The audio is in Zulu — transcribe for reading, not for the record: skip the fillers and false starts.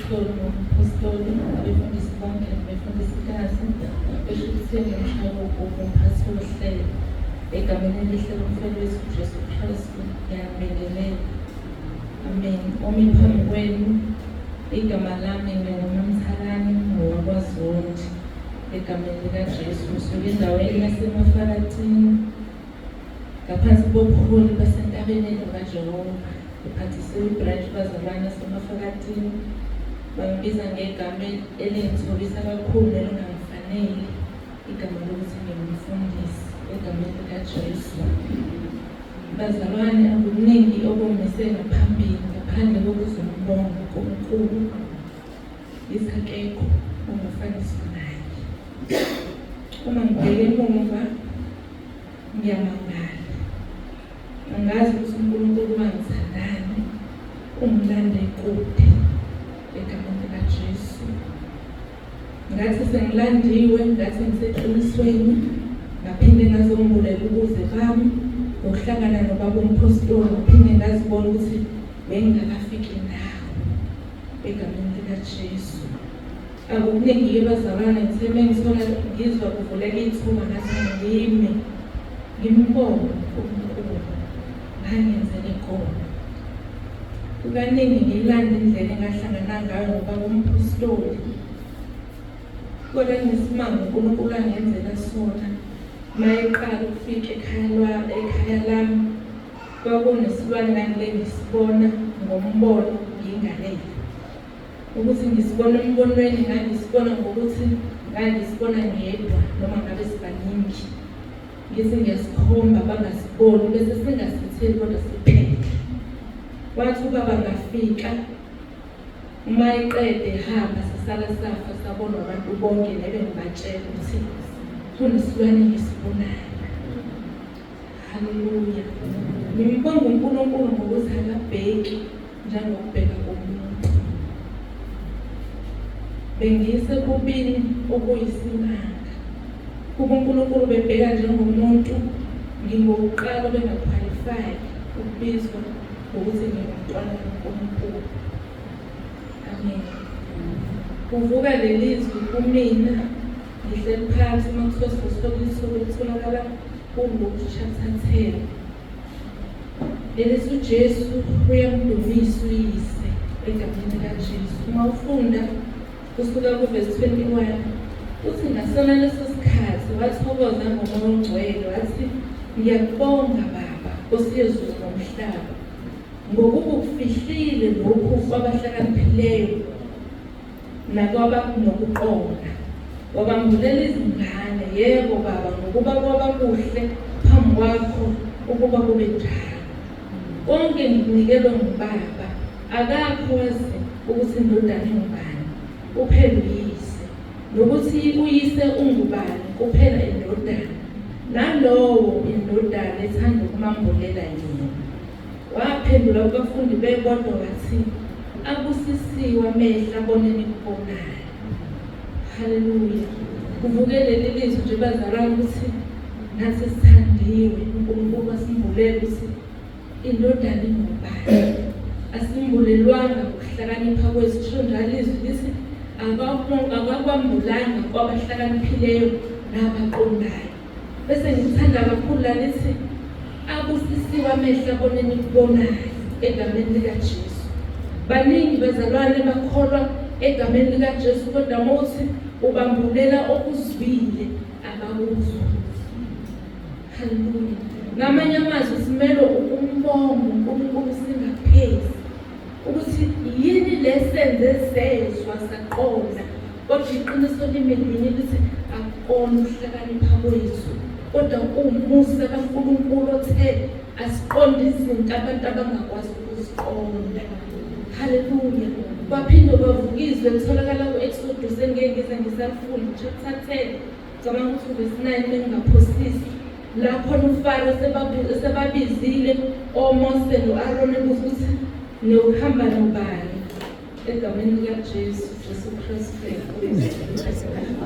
Umphostoli nomphostoli, abefundisi bonke nabefundisikazi, eshukutheni nomshayeli wogubhu, umphathi wohlelo. Egameni elihle lomfeli wethu uJesu Kristu, ngiyabingelela. Amen. Omi phambi kwenu, igama lami nginguMamthalane ngowakwaZondi. Egameni likaJesu, ngisuka endaweni yaseMafalatini. Ngaphansi kobuholi basentabeni endlu kaJehova, ngiphathisiwe ibranch bazalwane yaseMafakatini. Bangibiza ngegama elingithobisa kakhulu nelingangifanele, igama lokuthi ngingumfundisi egameni likaJesu. Bazalwane, akuningi okungimise ngaphambili ngaphandle kokuzombonga uNkulunkulu. Yithi akekho ongafaniswa naye. Uma ngibheke emuva ngiyamangala. Angazi ukuthi uNkulunkulu wangithandani, ungilande kude egameni likaJesu. Ngathi sengilandiwe, ngathi ngiseqinisweni, ngaphinde ngazombulela ubuze bami ngokuhlangana nobaba umphostoli, ngaphinde ngazibona ukuthi bengingakafiki ndawo egameni likaJesu. Akukuningi-ke bazalwane, ngithe mengithola ngizwa kuvuleka ithuba ngathi ngime ngimbonge uNkulunkulu ngangenzele kona. Kukaningi ngiyilanda indlela engahlangana ngayo nobaba umphostoli. Kodwa ngisimanga uNkulunkulu angenzela sona mayeqala ukufika ekhaya lami kwakunesilwane ngangile ngisibona ngombono ngingalele. Ukuthi ngisibona embonweni ngangisibona ngokuthi ngangisibona ngedwa noma ngabe sibaningi. Ngithi ngiyasikhomba bangasiboni bese singasitheli kodwa siphele. Wathi ubaba ngafika uma eqede ehamba sasala safa sabonwa abantu bonke nebe ngibatshela ukuthi kunesilwane engisibonayo. Haleluya. Ngimbonga uNkulunkulu ngokuthi akabheki njengokubheka komuntu. Bengisekubini okuyisimanga. Kuba uNkulunkulu bebheka njengomuntu, ngingokuqala bengakhwalifayi ukubizwa ngokuthi ngingumntwana kaNkulunkulu. Amen. Kuvuka lelizwi kumina ngihleli phansi uma kuthiwa sifosithola isuku litholakala kuLuke chapter 10. Lelithi uJesu uyamdumisa uyise egameni likaJesu. Uma ufunda kusuka kuvesi 21 uthi ngasona leso sikhathi wathokoza ngomoya ongcwele wathi ngiyakubonga Baba Nkosi yezulu nomhlaba ngokuba ukufihlile lokhu kwabahlakaniphileyo nakwabanokuqonda. Wabambulela izingane, yebo Baba, ngokuba kwaba kuhle phambi kwakho ukuba kube njalo. Konke ngikunikelwe nguBaba, akakho wazi ukuthi indodana ingubani, kuphela uyise, nokuthi uyise ungubani, kuphela indodana, nalowo indodana ethanda ukumambulela yena. Waphendula kubafundi bebodwa wathi, Abusisiwe amehlo abona enikubonayo. Haleluya. Kuvuke leli lizwi nje bazalwane ukuthi nathi sithandiwe uNkulunkulu wasimbulela ukuthi indodana ingubani. Asimbulelwanga ngokuhlakanipha kwethu kusho njalo izwi lithi akakwambulanga kwabahlakaniphileyo nabaqondayo. Bese ngithanda kakhulu la lithi abusisiwe amehlo abona enikubonayo egameni likaJesu. Baningi bazalwane bakholwa egameni likaJesu kodwa uma uthi ubambulela okuzwile abakuzwa. Haleluya. Ngamanye amazwi simele ukumbonga uNkulunkulu singaphezi ukuthi yini lesenze sezwa saqonda Kodwa iqiniso limi linye lithi akukona ukuhlakanipha kwethu, kodwa kuwumusa kaNkulunkulu othe asiqonde izinto abantu abangakwazi ukuziqonda. Haleluya. Kwaphinde kwavuka izwi elitholakala ku-Exodus engeke ngize ngisalifunda, chapter 10, cabanga ukuthi uvesi 9 mengingaphosisi. La khona uFaro sebabizile oMose no-Aroni ebuza ukuthi niyokuhamba nobani. Egameni likaJesu, Jesu Kristu.